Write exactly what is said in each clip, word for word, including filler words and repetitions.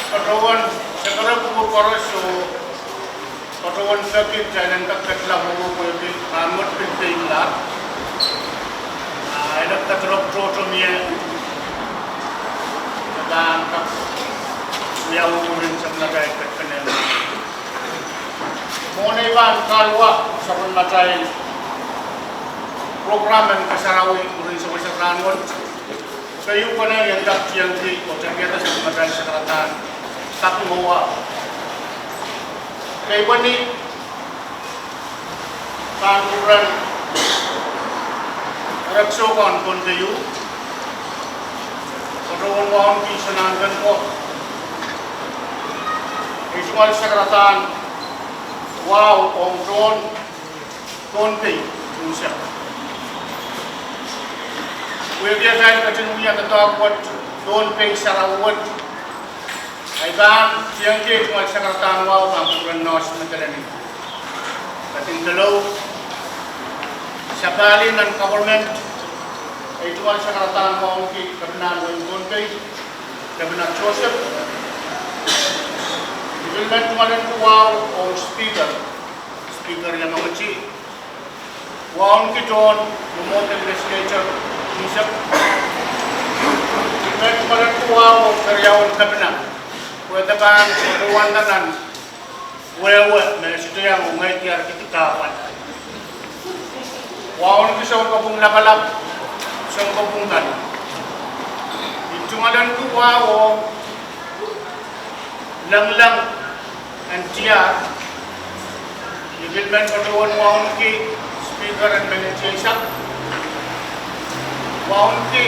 Patohwan sekerep kupwur koaros oh patohwan peki kitail en kak ketlahng mwowe pwehki rahnwet pil pein lahr. Ah, ele keterep tohto mie, e pahn kak wiawi mwurin sapwellimatail ketkenen. Mwohn ei pahn kaluwa sapwellimatail program en kasarawi mwurin sewese rahnwet, keieu konehng I en kak tiengki oh tepida sapwellimatail sakaradahn kaping oh wahu. Kei pweni pahn kupwuren Erekiso Kaun Pohnpei, patohwan wauneki Sonahnken ko, ei tungoal sakaradahn wahu ong tohn Pohnpei unsek. Pwehki atail ketin wia doadoahk wet, Pohnpei sarawi wet, I pahn tiengki ei tungoal sakaradahn wahu pahn kupwuren Nohs Madolenihmw, Ketin Telou, sapahl nan government, ei tungoal sakaradahn wauneki Kepinahn wehin Pohnpei, Kepina Joseph, I pil men tungoal en kupwur wahu ong Speaker, Speaker Yamangiti, wauneki tohn mwomwohden legislature unsek. I pil men tungoal en kupwur wahu ong keriaun Kepina, pwe e pahn patohwanda nan wehwe me e sohte iang oh ngehi diarkihdi kahpwal. Wauneki Sounkopwung Lapalap, Sounkopwung kan. I tungoal en kupwur wahu ong Lengleng en Tiahk, I pil men patohwan wauneki Speaker en Menintieisak, wauneki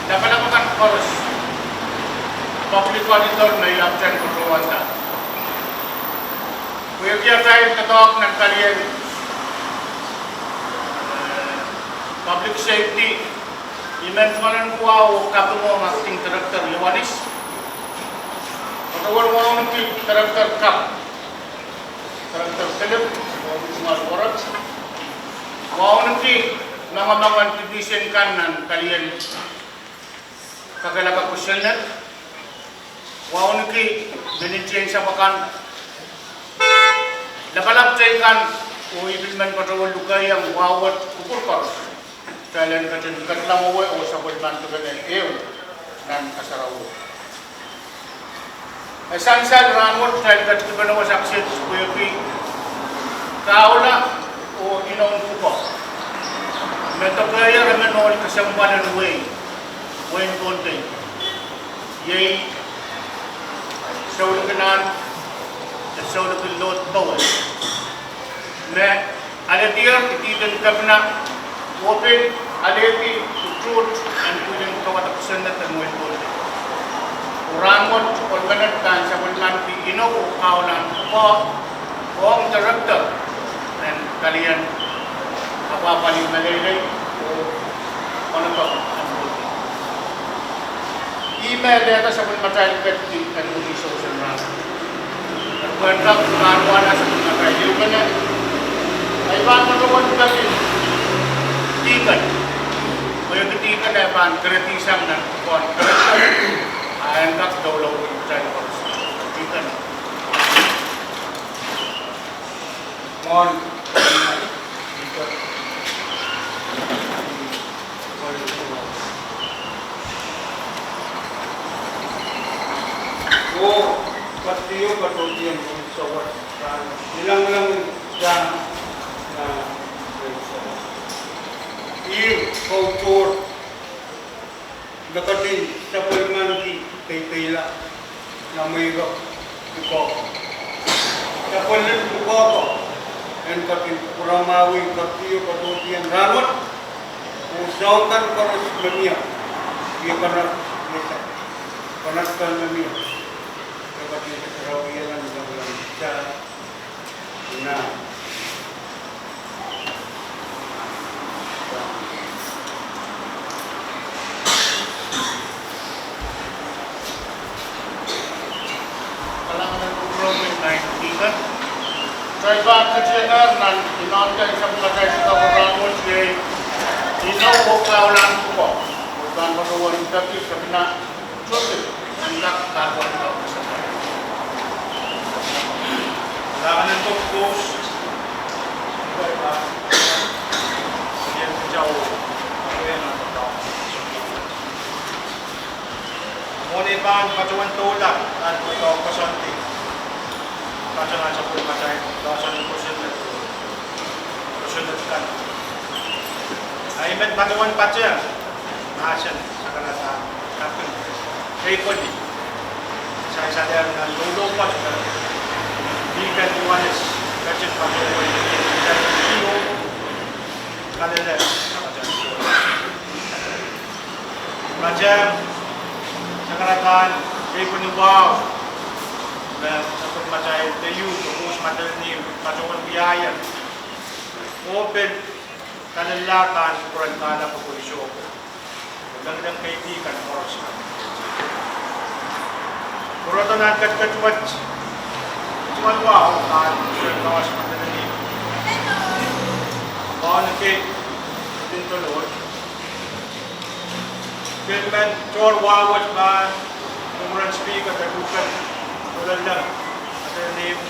lapalap akan koaros, public auditor me I apwtehn patohwanda. Pwehki atail doadoahk nan palien, eh, public safety, I men tungoal en kupwur wahu oh kaping ong Acting Director Ioanis, patohwan wauneki Director Kap, Director Philip, oh tungoal Warrant, wauneki manaman division kan nan palien kakehlaka kosonned, wauneki Menintien Sahpw akan, lapalap teikan, oh I pil men patohwan lukeiong wahu wet kupwur koaros, kitail en ketin ketlahng mwowe oh sapwellimen dipene ehu nan kasarawi. E sansal rahnwet kitail ketikipene wasa kiset pwehki kahula oh inoun pwukoa me dokehier emen ohl kesempwal en wehi, wehin Pohnpei, iei Soulik Inand, Soulik Loht Powell, me alehdier idihden Kepina, oh pil alehdi utuht en pwihn en kauwada kosonned en wehin Pohnpei. Oh rahnwet ohl menet pahn sapwellimanki inou oh kahulahn pwukoa ong Director en palien apwahpwalih meleilei oh onopek en Pohnpei. Ih me lehda sapwellimatail ketki en wini sewese rahn. Pwehn kak pahn wahla sapwellimatail ehu mene, I pahn patohwan peki dihken, pwehki dihken e pahn keredihsang nan pwukoahn kerekre, a en kak doulou kitail koaros. Dihken. Mwohn, oh, kadehdeo katohdien Rongen Sawad, kan, ilanglang, kan, na, ih koudohn me ketin sapwellimanki keipeila nan mweirek pwukoa ko. Sapwellin pwukoa ko en ketin kuramahwih kadehdeo katohdien rahnwet, oh soahng kan koaros me mie, ie konehng, ie sa, konehng kan me mie, e ketin sarawi nan ilanglang sa. Nan kalahngan en kupwur en Speaker, kitail pahn ketiengehr nan inoun kei sapwellimatail sukapwur rahnwet iei inou oh kahulahn pwukoa. Pahn patohwan peki Kepina Joseph en kak kahluwa. Post. Mwohn ei pahn patohwan doula nan doadoahk koasoandi, patohwan sapwellimatail doadoahk koasoandi, koasoandi kan. Ahi men patohwan patehng mahsen sakaradahn kaping, ei pweli saisalehr nan loulou pwoat, Deacon Johannes, ketin patohwan kalelehng sakaradahn. Patehng sakaradahn, ei pweli wahu, me sapwellimatail P U, Post Madolenihmw, patohwan wiahier. Oh pil kalelahr pahn kupwuren kahlap oh pweiso. Lengileng keidi kan koaros kan. Pwurodo nan ketiket wet, tungoal wahu pahn kupwuren Post Madolenihmw. Wauneki, Deacon Dolor. Pil men tohr wahu wet pahn kupwuren Speaker Deacon Dolor Leng Madolenihmw.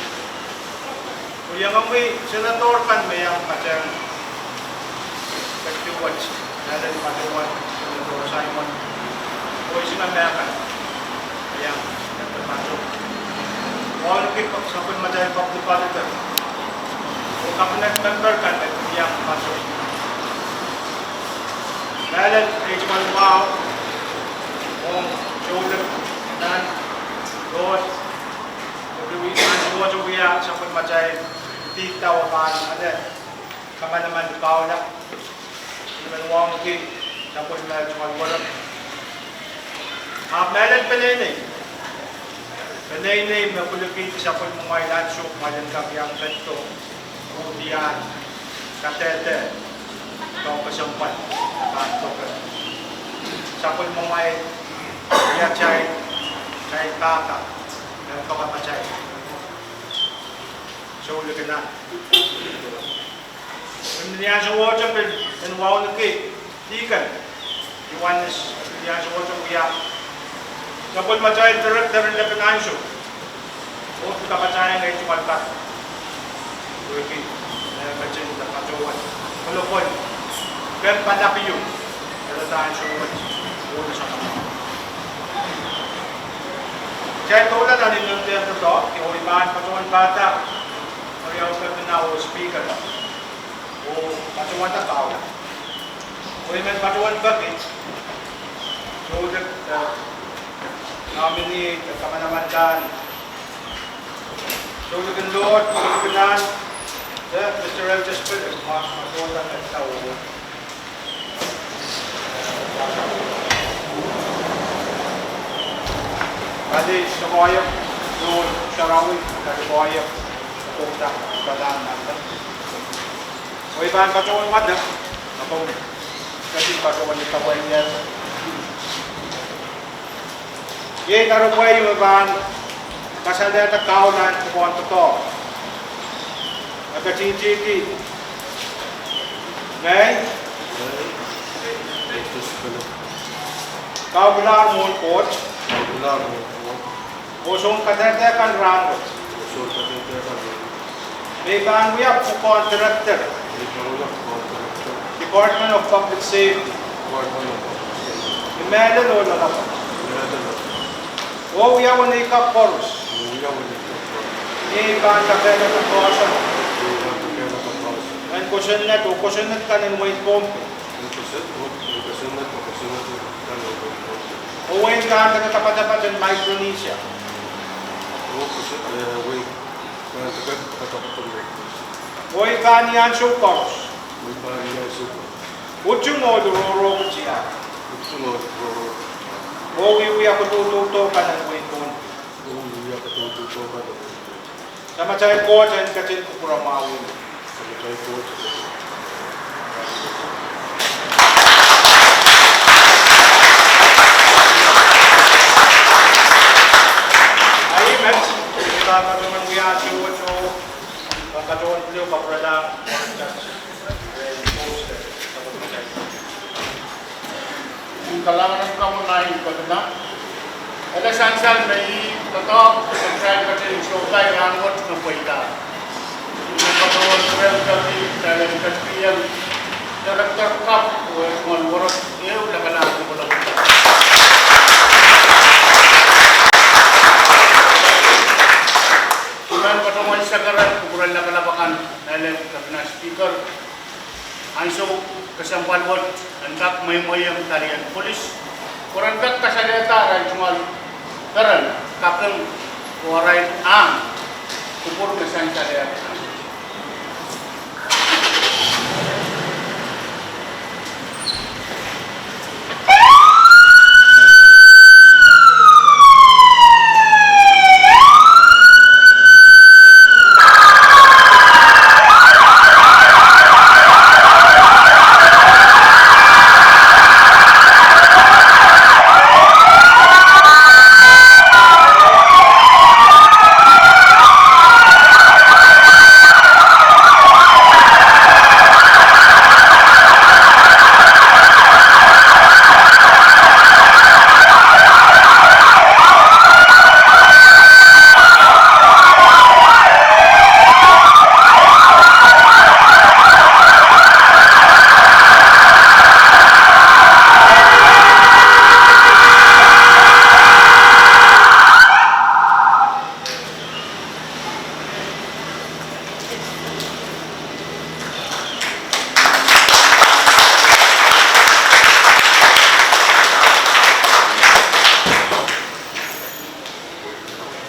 Oh iangahki senator kan me iang patehng ketiket wet, mehlel patohwan Senator Simon, oh isina me kan iang ketiket patohwan. Wauneki sapwellimatail public auditor oh cabinet member kan me iang patohwan. Mehlel ei tungoal wahu ong souleng nan Lord, oh pil wia, nan Lord, oh wia sapwellimatail dihda oh pahn ale kamanaman kaula. I men wauneki sapwellime tungoal werek. Ahpw mehlel peneinei, peneinei me pwilikihdi sapwellimamwail ansou kumwail en kak iang patohdo, oh diar, kadehde, doadoahk kesempwal, pahn doke sapwellimamwail, atail, atail pahpa, me kapatail souleng nan. Ni ansou wet pil men wauneki Deacon Johannes, ni ansou wet wia sapwellimatail director en lepin ansou, oh kapatail ei tungoal kak wehwehki, eh, ketin patohwan kolokol, kempa lapiu, eh, ansou wet, oh ni sangama. Kitail doula nan imwintehn doadoahk, oh I pahn patohwan pahda, oh iang kepina oh Speaker, oh patohwanda kaula. Oh I men patohwan peki, souleng, eh, nominee, eh, kamanaman kan, souleng en Lord, souleng en nan, eh, Mister Elder Spirit, ma, ma souleng en nan, oh. Kali sokoahiek, Lord Sarawi, kali koahiek, Dokta Balam Nanda. Oh I pahn patohwan wadek, apwung, ketin patohwan ni kapwaiada. Iei doaropwe ieu me pahn kasalehda kaula en pwukoahn doadoahk. E ketin tihdi, ngehi kaukila mwohn Koht, oh soun kadehde kan rahnwet, me I pahn wia pwukoahn director, Department of Public Safety, ni mehlel oh loalopwoat, oh wia wenei kak koaros me I pahn kapehlaka poahsoan en kosonned oh kosonned kan en wehin Pohnpei, oh wehin kahrehda kapatapat en Micronesia, oh I pahn ni ansou koaros utung oh rohrohki tiahk, oh wiewia kadoudoudo kan en wehin Pohnpei. Samatail Koht en ketin kupwuramwahwih. Ahi met, I pahn patohwan wia ansou wet oh pahn patohwan pil kapwurelahng Kalahngan en Kauno nan Pwuhk Sarawi. Ele sansal me ih doadoahk me kitail ketin sohpai rahnwet me pweida. Director kapw, oh tungoal werek ehu lakalahn kopwolok. I men patohwan sakara kupwuren lapalap akan, mehlel Kepina Speaker. Ansou kesempwal wet en kak mweimweiong palien polis pwe ren kak kasalehda arail tungoal peren, kaping, oh arail ahng kupwur me sansalehr.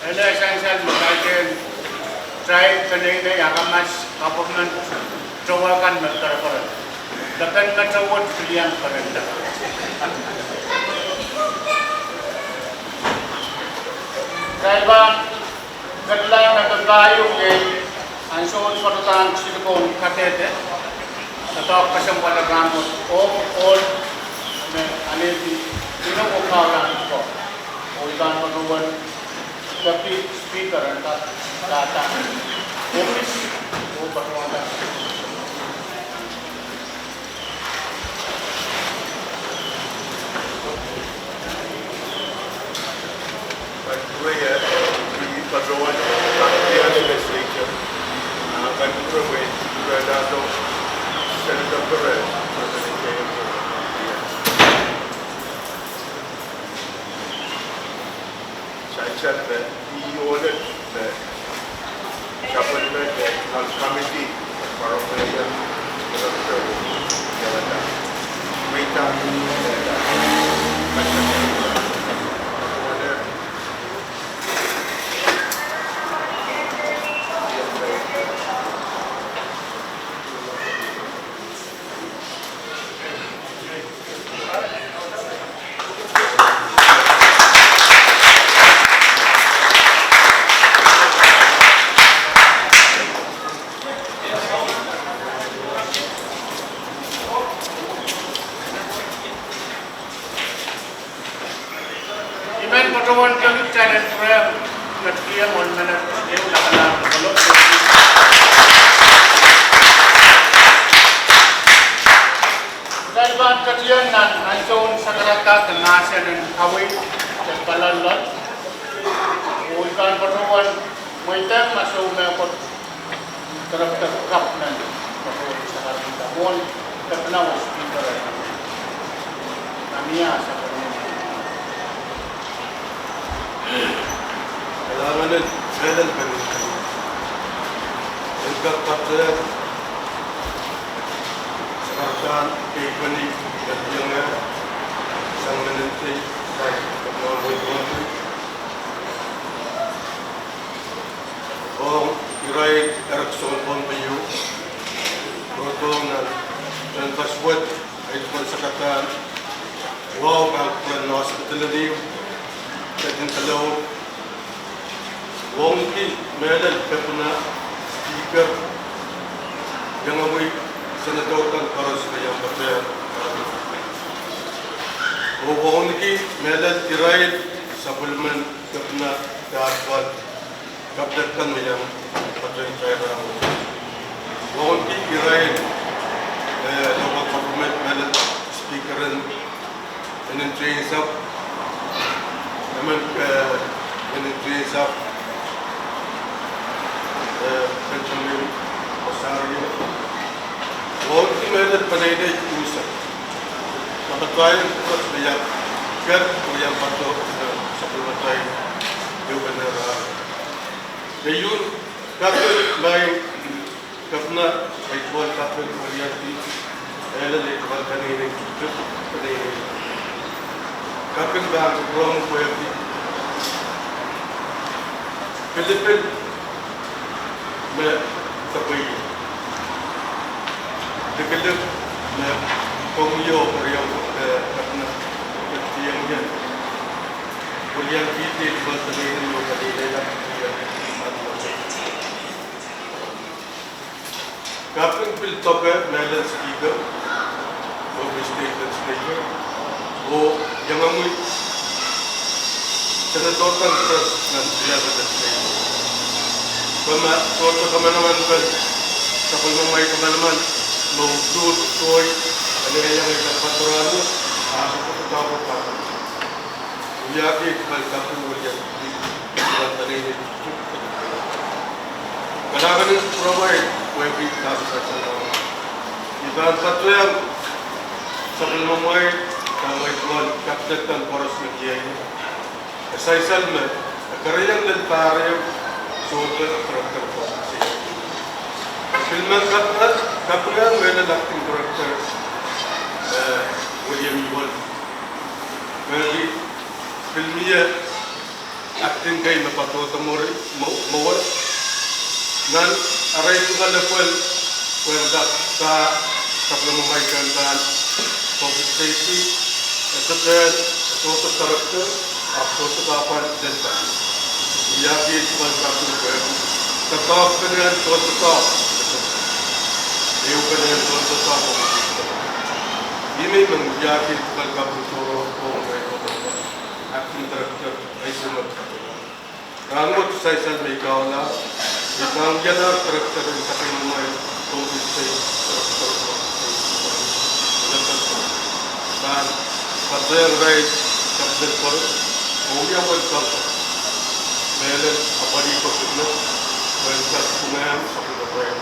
Ele sansal me kaidehn kitail peneinei, akamas, government, towe kan me kerekeren. Kepina me towe pil iang kerenda. Kitail pahn ketlahng me kepina ieu iei ansoun patohwan silikon kadehde, doadoahk kesempwal en rahnwet oh ohl me alehdi inou oh kaulahn ko. Oh I pahn patohwan Deputy Speaker en kak dahda ohpis oh patohwanda. Patohwan, I patohwan kak legislature, ah, patohwan, patohwan Senator Perez, President J M Perez. Sansal me I ohlel me sapwellime tungoal committee, parohng me iang director, iang anda. Meida. I men patohwan kak kitail en pwurehng, me kihong ohl menet ehu lakalahn kopwolok. Kitail pahn ketiong nan ansoun sakarada de mahsen en kaweid de kaloalloal. Oh I pahn patohwan mweidehng ma soumehkot Director kapw nan patohwan sakarada mwohn kepina oh Speaker. Nan ia sapwellime. Kalahngan en mehlel kepina. En kak kapwaiada sakaradahn keipweni, ketienge, sang menet, sang kepina oh wehi. Ong irail erekiso en Pohnpei, rongorong nan tehnpas wet, ahi duwen sakadahn wahu pahn kupwuren hospital en ehu, ketin kalour. Wauneki mehlel kepina, Speaker, iangahki senator kan koaros me iang patohwan. Oh wauneki mehlel irail sapwellimen kepina department, cabinet kan me iang patohwan. Wauneki irail, eh, local government, mehlel Speaker en Inenen Teinsap, emen, eh, Inenen Teinsap, eh, Benjamin Osorio, Mehlel peneinei unsek. Kapatahieng koaros me iang ker oh iang patohdo sapwellimatail ehupene rahnwet. Keieu, kaping maing Kepina, ei duwen kaping William P. Mehlel, ei duwen peneinei Tutuk, peneinei kaping pahn kupwuromwi pwehki pilipil me depweie, likilik me komwi oh keriau, eh, Kepina, ketieng ie William P. William P. William P. William P. Kaping pil doke mehlel Speaker, Pohnpei State Legislature, oh iangahki Senator Congress nan Seattle Legislature. Kama, sohte kamanaman kan, sapwellimamwail kamanaman me utuht soai, ene iang ei kaping rahnwet, ah, sohte kaping. Wiahki ei duwen kaping William P. William P. William P. Kalahngan en kupwuramwail pwehki dahme saisal. I pahn patohwan sapwellimamwail, dahme ei duwen cabinet kan koaros me kihong ie. E saisal me, e keriau lel pahr ehu, sohte director koaros. Pil men kaping, kaping mehlel acting director, eh, William Yuan. Pwehki pil mie acting kei me patohdo mwuri, mwo-, mwowe. Nan arail tungoal epwel, pwehn kak, sapwellimamwail kan pahn, Pohnpei State, e sohte, e sohte director, ahpw sohte kahpwal lel pahn. Wiahki ei duwen kaping pwehki doadoahk pene en tohndoadoahk. Ehupene en tohndoadoahk. Ihme I men wiahki ei duwen kaping tohrohr ong ei duwen acting director, ei duwen kaping. Rahnwet saisal me I kaula, I pahn wialahr director en sapwellimamwail Pohnpei State, director en Pohnpei State. Pahn patohwan irail cabinet koaros, oh wia welcome. Mehlel apwalih koaros me, welcome kumwail sapwellimamwail,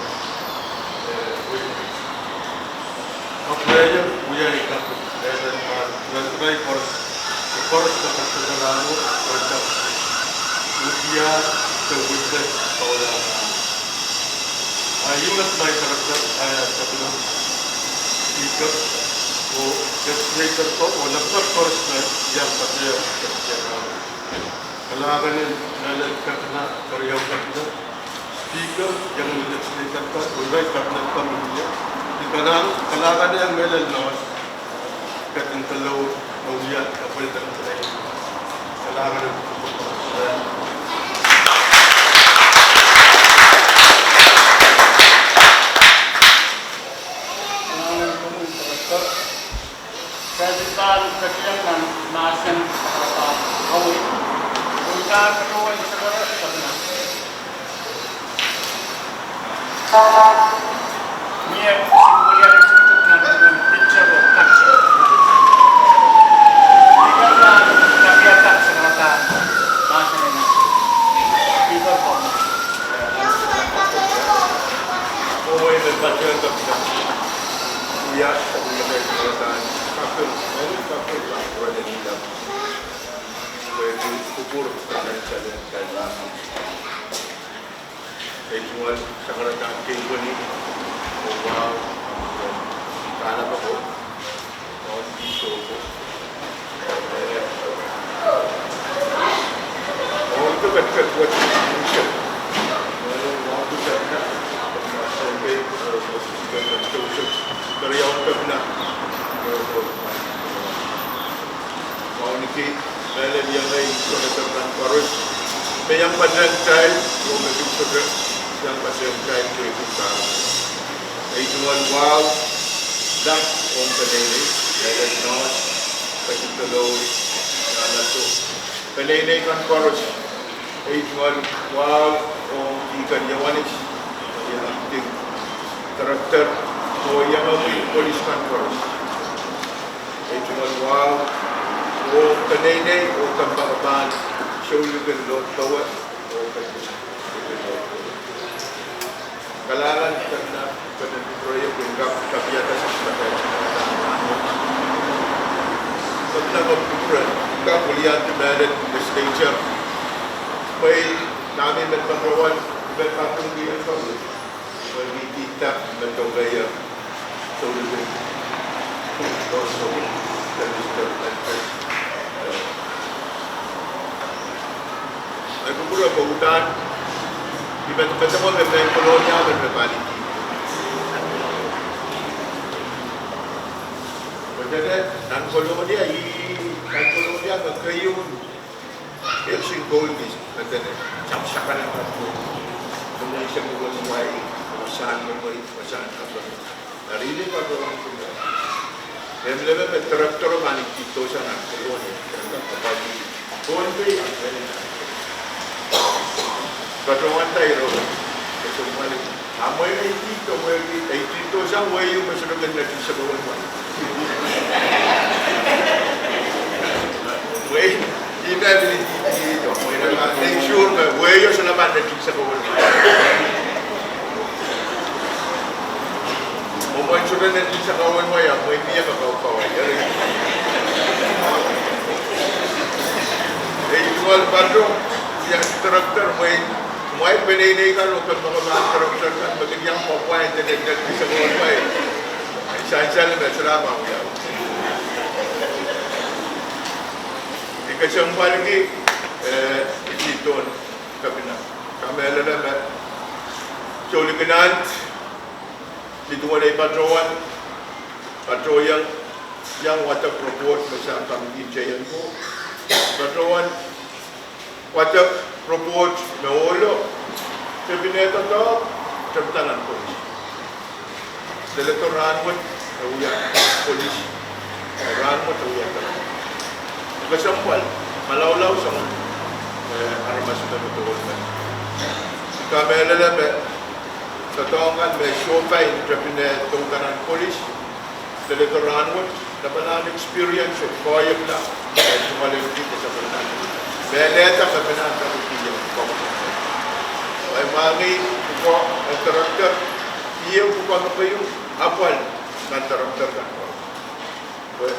eh, William. Kaping iang wia ei kaping, eh, eh, ah, irail koaros, koaros me kaping rahnwet, welcome. Wia de witness kaula. Ah, ihme my director, ah, Speaker, oh legislator ko, oh lapalap koaros me iang patohwan, kalahngan en mehlel Kepina, keriau Kepina, Speaker, iang legislator kan, oh irail cabinet committee, I kalahngan, kalahngan en mehlel North, ketin delour me wia epwel en peneinei. Kalahngan en kupwur. Kitail pahn ketiong nan mahsen, ah, awi. Uhdahn ketiong nan sakaradahn. Mie simwulian nan picture of culture. Ih pahn kapiada sakaradahn mahsen en. Ih pahn. Oh, ei men patohwan kaping. Ia, sapwellimamwail sakaradahn. Kaping, ei kaping, kaping. Pwehki kupwur, kalahngan en kalahngan. Ei tungoal sakaradahn keinkeni, oh wahu, kahlap ako, oh sohpo. Oh, ito ketiket wet, oh, wahu ketiket, oh, keriau Kepina. Wauneki, mehlel iang ei senator kan koaros me iang patehng kitail, oh me pil sohte iang patehng kitail, pwehki pahn. Ei tungoal wahu, lap ong peneinei, mehlel North, ketin delour, nan ato. Peneinei kan koaros, ei tungoal wahu ong Deacon Ioanis, iang acting director, oh iang awi polis kan koaros. Ei tungoal wahu, oh peneinei, oh kompoakepahn, souleng en Lord Power, oh ketin, souleng en Lord Power. Kalahngan, kalahngan. Kepina kupwure, kak weliandi mehlel legislature. Pwe dahme I men patohwan, I men patohwan, I men patohwan. Me kupwure pwe uhdahn I men patohwan me mehn Kolonia men me pali. Pwe dene nan Kolonia, ih, nan Kolonia me keieu, ih, Singkol East, me dene, sapsakalan kan ko. Kemehla Singkol East, wai, wasahn me wai, wasahn kaperen. Eri I men patohwan kupwure. Mehlel me director pahn I tido sang nan Kolonia. Pali. Pohnpei, ah, pali. Patohwan dahro. Kesempwal. Amwail I tido, I tido sang wai, I men sohte kin neti sakawenwai. Wai, I men I tido, I men make sure me wai, I sohte pahn neti sakawenwai. Mwomwen sohte neti sakawenwai, ah, mwein mie me kaukawai. Eri, ei, I men patohwan, I tido director, mwein, mwein peneinei kan, oh pahn pahn director kan, me kin iang pahn pwand, neti sakawenwai. Sansal me solahr pahn wia. I kesempwalki, eh, I tido, Kepina. Kamehlele me, souleng kan, I duwen ei patohwan, patohwan, iang wadek report me sang committee chair ko. Patohwan wadek report me ohlo, tepin eh doadoahk, tepda nan polis. Leledo rahnwet e wia polis. Rahnwet e wia doadoahk. Kesempwal, malaulau sang, eh, aramas me doadoahk me. I kamehlele me, doadoahk kan me sohte pahn tepin eh doadoahk nan polis. Leledo rahnwet, lapalahn experience oh koahiekla, eh, tungoalenki kesempwal nan. Mehlel me pahn nan kapikihong. Wai, mwahngi, ko, eh, director, I en pwukoa me keieu, apwal, nan director kan. Pwe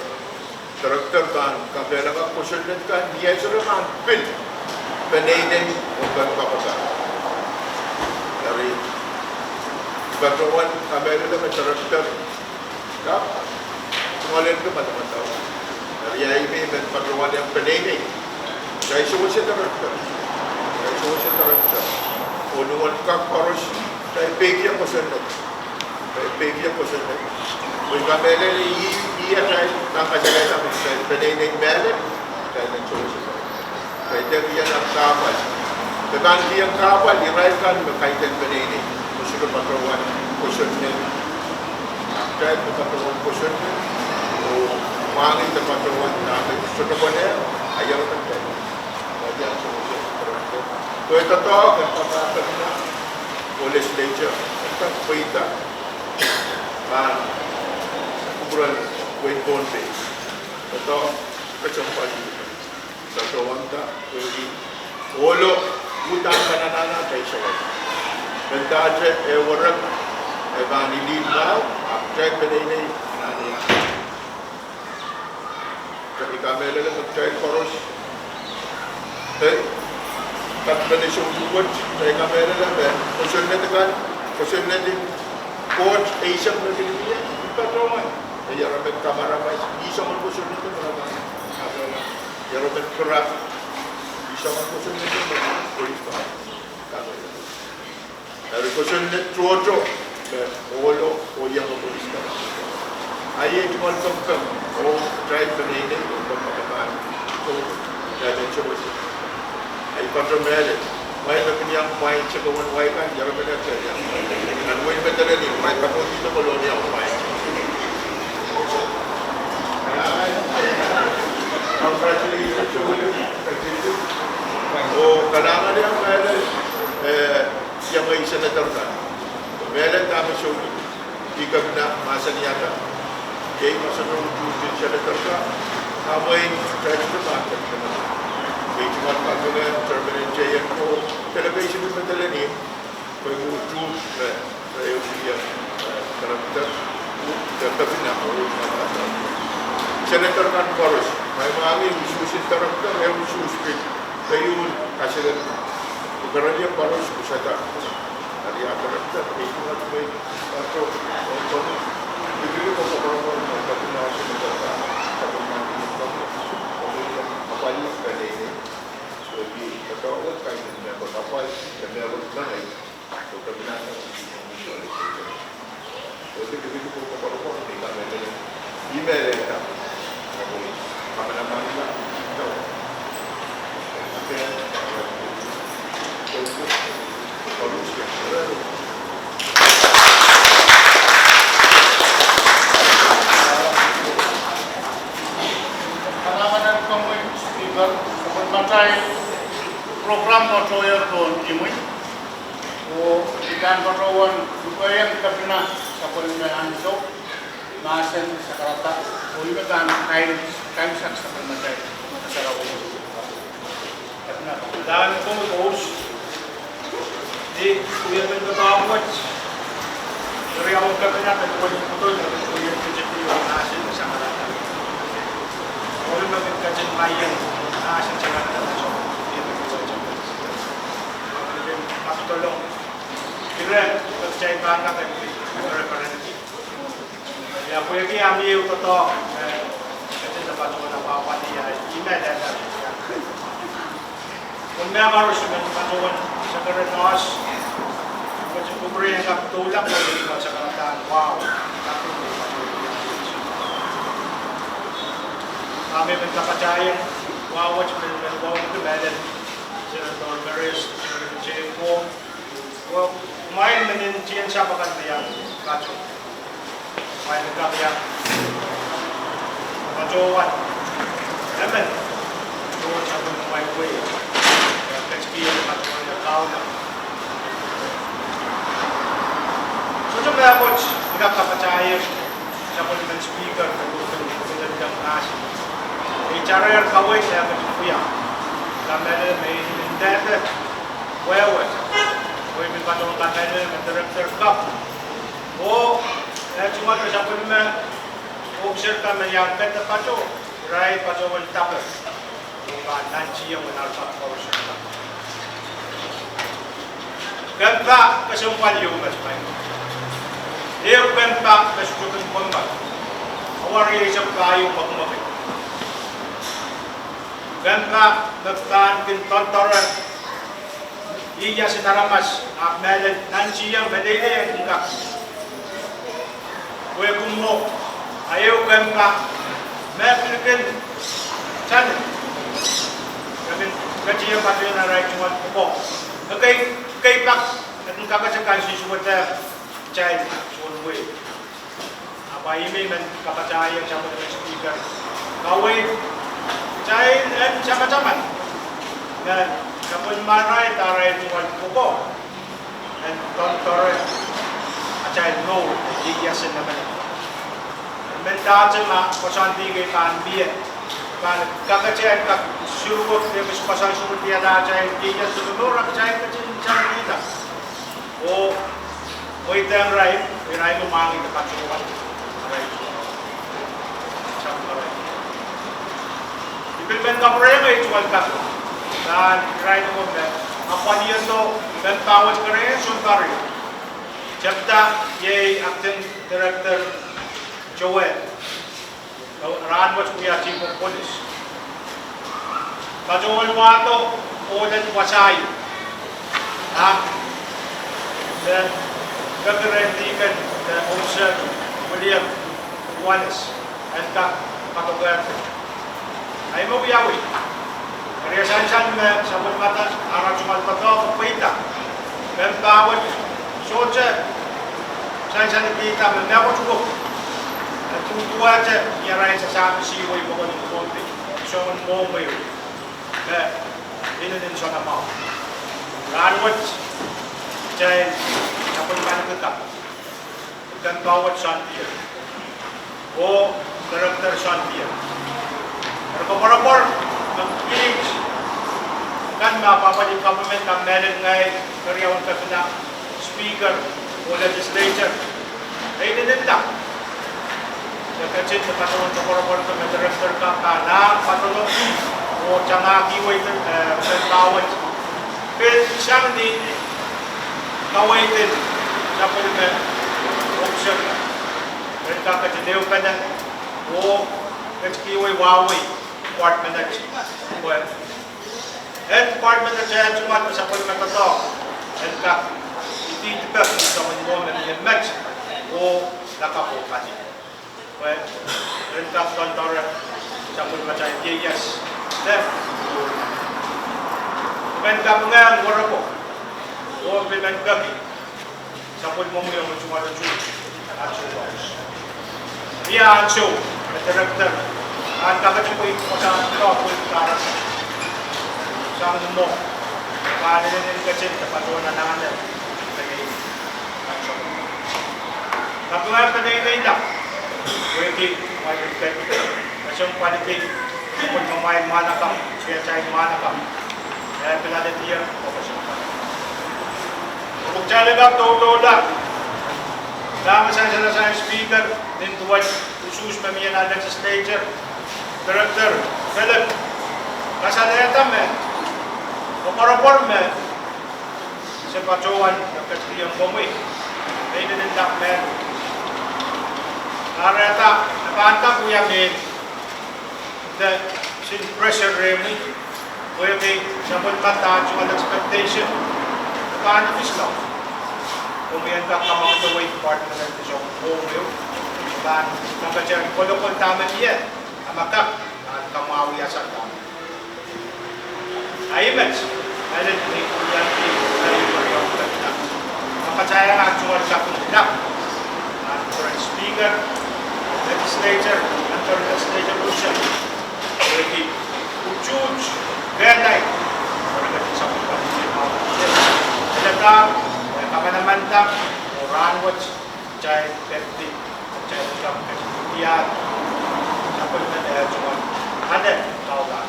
director pahn kakehlaka kosonned kan, ni ansou me pahn pil peneinei oh pahn kapakap. Eri, I patohwan kamehlele me director, ka, tungoalenki madamadau. Eri, I men patohwan iang peneinei. Kitail sewese director. Kitail sewese director. Oh ni wen kak koaros, kitail peikiong kosonned. Peikiong kosonned. Pwe I kamehlele ih, ih atail, nan kasalehda me kitail peneinei mehlel, kitail men sewese. Kitail dehr wia nan kahpwal. Kitail pahn kihong kahpwal irail kan me kaidehn peneinei. Pwe sohte patohwan kosonned. Kitail me patohwan kosonned. Oh mwahngi de patohwan nan sohte pene, a iang patohwan. Pwe doadoahk en pahpa Kepina oh legislature, e kak pweida. Pahn kupwuren wehin Pohnpei. Doadoahk, kesempwal. Doadoahk wanda, wehwehki ohlo, uhdahn pahn anahne atail sewese. Mendahte e werek, e pahn ilih mwahu, ahpw kitail peneinei, anahne. Kitail kamehlele me kitail koaros, eh, kak pene sohte wet, kitail kamehlele me kosonned kan, kosonned en Koht eisek me kin wia, I patohwan. Eri, ire met kamaramas, I soangen kosonned me, ire met kira, I soangen kosonned me, polis kan. Eri kosonned tohto me ohlo oh iang polis kan. Ahi tungoal pekipek oh kitail peneinei oh pekipek kan. Oh kitail men sewese. Ahi patohwan mehlel. Mwein me kin iang mwain sakawenwai kan, ire met kitail iang. Nan wehin Madolenihmw, mwein patohwan Kolonia mwain. Congratulations. Oh kalahngan iang mehlel, eh, iang ei senator kan. Mehlel dahme sohte, I Kepina mahsanihada. Iei mahsen en tuht en senator kan. Amwail, kitail sohte pahn Kepina. Iei tungoal kaping en chairman en J N ko, delegation en Madolenihmw. Pwe I tuht me, me I wia, eh, Director, de kepina, senator kan koaros. Ma I mwahngih usuhs en director, e usuhs pil. Keieun kaselen kerenieng koaros, kusada. Eri director, keieun kan pil. Ato, ato, ipwidi ko koapworopwor, kepina, senator kan, kepina, kepina, kepina, kepina, kepina, kepina, kepina, kepina, kepina, kepina, kepina, Kalahngan en komwi Speaker, sapwellimatail program patohier pohn imwi. Oh I pahn patohwan lukehiong kepina sapwellime ansou mahsen sakarada, oh I men pahn kaimwisekih sapwellimatail sarawi. Kepina, kalahngan en komwi koaros. Ni wiepen doadoahk wet, eri awa kepina me duwen pwukoa, me duwen pwukoa, mahsen sakarada. Oh I men ketin maing mahsen sakarada, so, I men ketin kapitolong. Ire, kitail pahn kak ire peren. Ia pwehki ami ehu doadoahk, eh, ketin patohwan apwahpwalih, ia, I men lelehng. Mwohn mehkoaros I men patohwan sekeren oahs, I men kupwuren kak doula pwe I men sakaradahn wahu. Ahpw I men kapatahieng wahu wet me I men wauneki mehlel Senator Meles, Senator Jay Ko, oh kumwail mehn tiahk sahpw akan me iang patoh. Kumwail kak iang patohwan. Emen. Patohwan sapwellime kumwail wehi. Ia, ketikihong patohwan ia kaunda. Sohte mehkot I kak kapatahieng sapwellimen Speaker, pil, pil, pil, pil, pil, mahsen. Ei, tare kawei, ia, me I pil wia. Kamehlele me I men dehde wehwe. Oh I pil patohwan kamehlele me director kapw. Oh, eh, tungoal me sapwellime officer kan me iang kehda patoh, irail patohwan dahpe. Oh pahn nantihong me nan pak koaros. Kempa kesempwal ieu me se pai. Ehu kempa me sohte kin mwekmwek. Awari eisek pahieu mwekmwekid. Kempa me pahn kin doadoare ieiasen aramas, ahpw mehlel nantihong meleilei e kin kak. Pwehki mwo, a ehu kempa me pil kin tane, e kin ketihong patehng arail tungoal pwukoa. Ekei, ekei pak, e kin kakete kansensuwed kitail soangen wehi. Ahpw I men men kapatahieng sapwellimen Speaker, kaweid kitail en tamataman me sapwellimarail, arail tungoal pwukoa en doadoare atail mour ieiasen emenemen. Mendahte ma koasoandi kei pahn mie, pahn kakete kak suruwek de kis koasoan suwediala atail ieiasen mour, a kitail ketin tanrihda. Oh, mweidehng irail, irail me mwahngih de patohwan arail. Sapwellime irail. I pil men kapwurehng ei tungoal kapw, nan irail me apwalihada kempa wet kerenieng sounpar. Tepda iei Acting Director Joel. Rahnwet wia chief of police. Patohwan wahdo ohl en wasahi. Ah, de, de kerehdi kan, de officer William Wallace, en kak patohwan. Ahi me wiawi. Eri e sansal me sapwellimatail arail tungoal patohwan pweida. Kempa wet sohte sansalikihda me mehkot wuk. E duduwehte ni arail sasahn sihwei pokon en Pohnpei, soangen mwohmw ehu me inenen soanamwahu. Rahnwet, kitail sapwellimaniki kapw. Kempa wet soandier. Oh, director soandier. Eri koapworopwor me kiht kan me apwapwalih government kan, mehlel ngehi, keriaun kepina, speaker, oh legislature. Ei, inenen lap. E ketin patohwan koapworopworki me director kan pahn ah patohdo oh tangahki wehi, eh, pil pahn wet. Pil sang ni kaweid en sapwellime officer. Ren kak ketin ehupene oh ketikihwei wahwei department wet. Pwe en department wet e tungoal me sapwellime doadoahk en kak idih dipek ni soangen mwo me mie met oh lakapw oh pali. Pwe en kak doadoahk sapwellimatail ieias de. Pwe en kak ngehn wereko oh pil men peki sapwellimomwi ong tungoal utung. Mie ansou me director pahn kakete pwe wasahn doadoahk pwe kahrehda sang ni mwo, pahn inenen ketin de patohwan anahne. Pwe ei, ansou kapinga peneinei lap, pwehki mwail pil peki, kesempwaliki sapwellimamwail mwahnakapw, sehse atail mwahnakapw. Eh, pil ale dier oh kesempwal. Pwe kitail en kak doulahng dahme sansal sang speaker, nin duwen usuhs me mie nan legislature, director Philip, kasalehda me koapworopwor me se patohwan ketikihong komwi. Ei, inenen lap me kahrehda e pahn kak wia mehn de sin pressure rehmwi, pwehki sapwellimatail tungoal expectation e pahn ekis loale. Komwi en kak kamwakid wehi department wet, soh, oh, pahn kakete kolokol dahme mie, a ma kak, pahn kamwahwihala dahme. Ahi met, ahi met me I pwurehng, I pwurehng, I pwurehng. Kapatahieng ah tungoal kaping lap nan current speaker, legislature, nan current legislature, unsek. Pwehki utuht kehlail, pwehki sapwellimatail tungoal, eh, kamanamanada, oh rahnwet, kitail ketin, kitail ketin diar sapwellimatail tungoal ale kaula.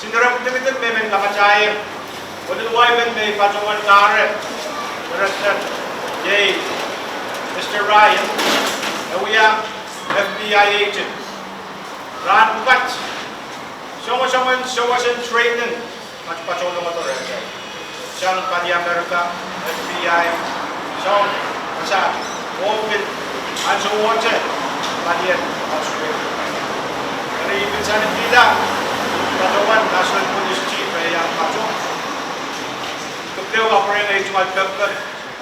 Sinerep tikitik me I men kapatahieng, oh nin wai men me I patohwan kahre, director, iei Mister Ryan, e wia FBI agent. Rahn pwukat, songosongen sewesen training, patopato longdo rehtail sang pali Amerika, FBI, soang, wasa, oh pil ansou wet, pali en Australia. Eri I pil sanikihla patohwan National Police Chief, eh, iang pato. Kepdeo kapwurehng ei tungoal pekipek,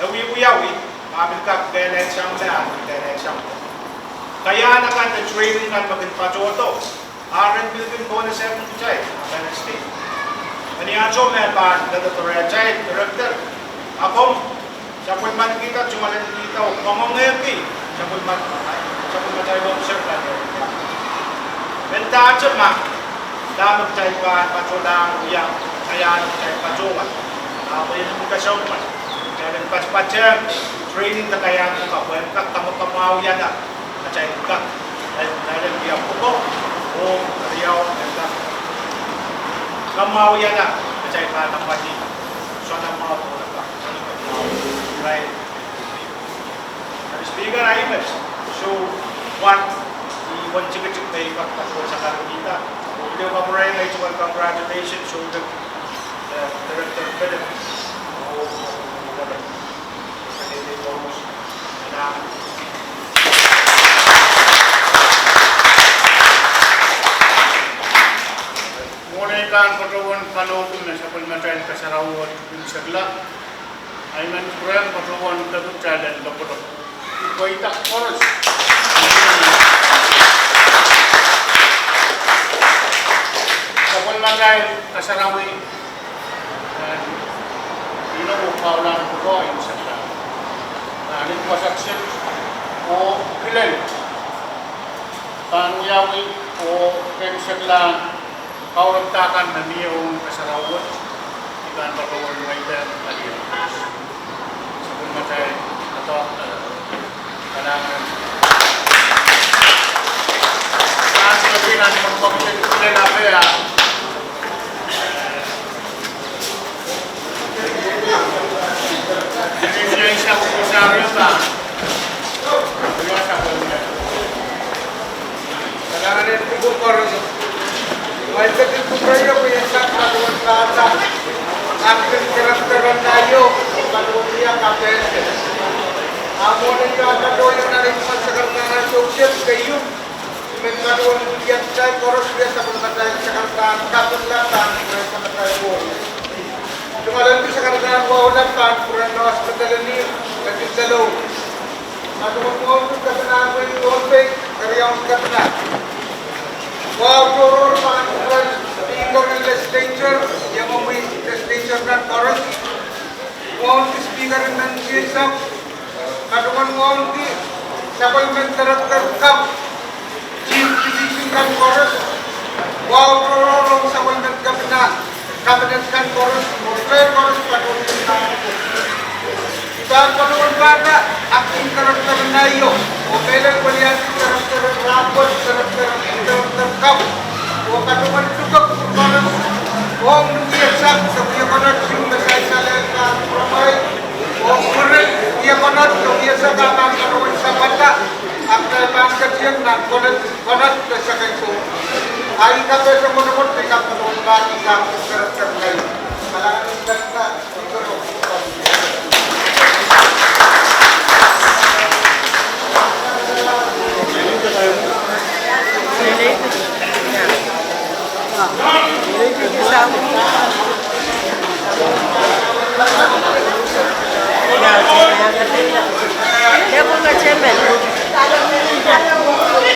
e wiewiawi, ma pil kak kehlail sang me, ah kehlail sang me. Kaiahn akan de training kan me kin patohdo, a ren pil kin bonus en kitail, a United States. Eri ansou me pahn ledodo rehtail, director, a komw sapwellimanikihda, tungoalenikihda, oh kamwengehki sapwellimat, sapwellimatail officer kan. Mendahte ma dahme kitail pahn patohlahng, iang kaiahn kitail patohwan, ahpw e pil kesempwal kitail en patpatehng training de kaiahn kapw en kak kamwakamwahwihala atail kak, eh, atail wia pwuko, oh riau en kak kamwahwihala atail pahn apwalih soanamwahu, oh kak soanamwahu, right? Eri Speaker, ahi met, soh, wahn, I wen tikitik me I kak patohwan sakarkihda. Oh pil kapwurehng ei tungoal congratulations, soh, de, eh, Director Philip, oh, oh, oh, mwohn ei kan patohwan kalohki me sapwellimatail kasarawi wet imwisekla. I men pwurehng patohwan peki kitail en lopolop. I pweida koaros sapwellimatail kasarawi, eh, inou oh kaulahn pwukoa imwisekla. Nan wasaht oh kilel pahn wiawi oh imwisekla kaurepda kan me mie ong kasarawi wet. I pahn patohwan weidehng alien sapwellimatail, eh, kalahngan. Nan sapwellimatail patohwan kilel apeh, eh, Minister Rosario pahn Executive Secretary pwe iei sang patohwan pahsa acting director en aio, patohwan wia kapehse. A mwohn ei pahn patohwan nanei pahn sakaradahn associate keieu, men patohwan wia kitail koaros wia sapwellimatail sakaradahn kapinla pahn pwurehng sapwellimatail wohn. Tungoalenki sakaradahn wahula pahn pwurehng hospital en Ih, Lekindelo. Patohwan mwohn kepina en wehi Pohnpei, keriaun kepina. Wahu tohrohr pahn pwurehng Speaker en Legislature, iengomwi Legislature kan koaros. Mwohnki Speaker en Legislature, patohwan mwohnki sapwellimen director kau, Chief Physician kan koaros, wahu tohrohr ong sapwellimen kepina, cabinet kan koaros, oh dehr koaros patohwan pahn. I pahn patohwan pahsa acting director en aio, oh mehlel weliandi director en rahnwet, director, director kau, oh patohwan tuhke kupwur koaros, ong ni wiesak, de wie konehng me sansal en pahn pwuromwail, oh mwurin wie konehng de wiesak a pahn patohwan sampah, a kitail pahn ketin nan konehng, konehng de second show. A I kapehse mwotomwot me I kak patohwan pahsa acting director en aio. Kalahngan en Kepina.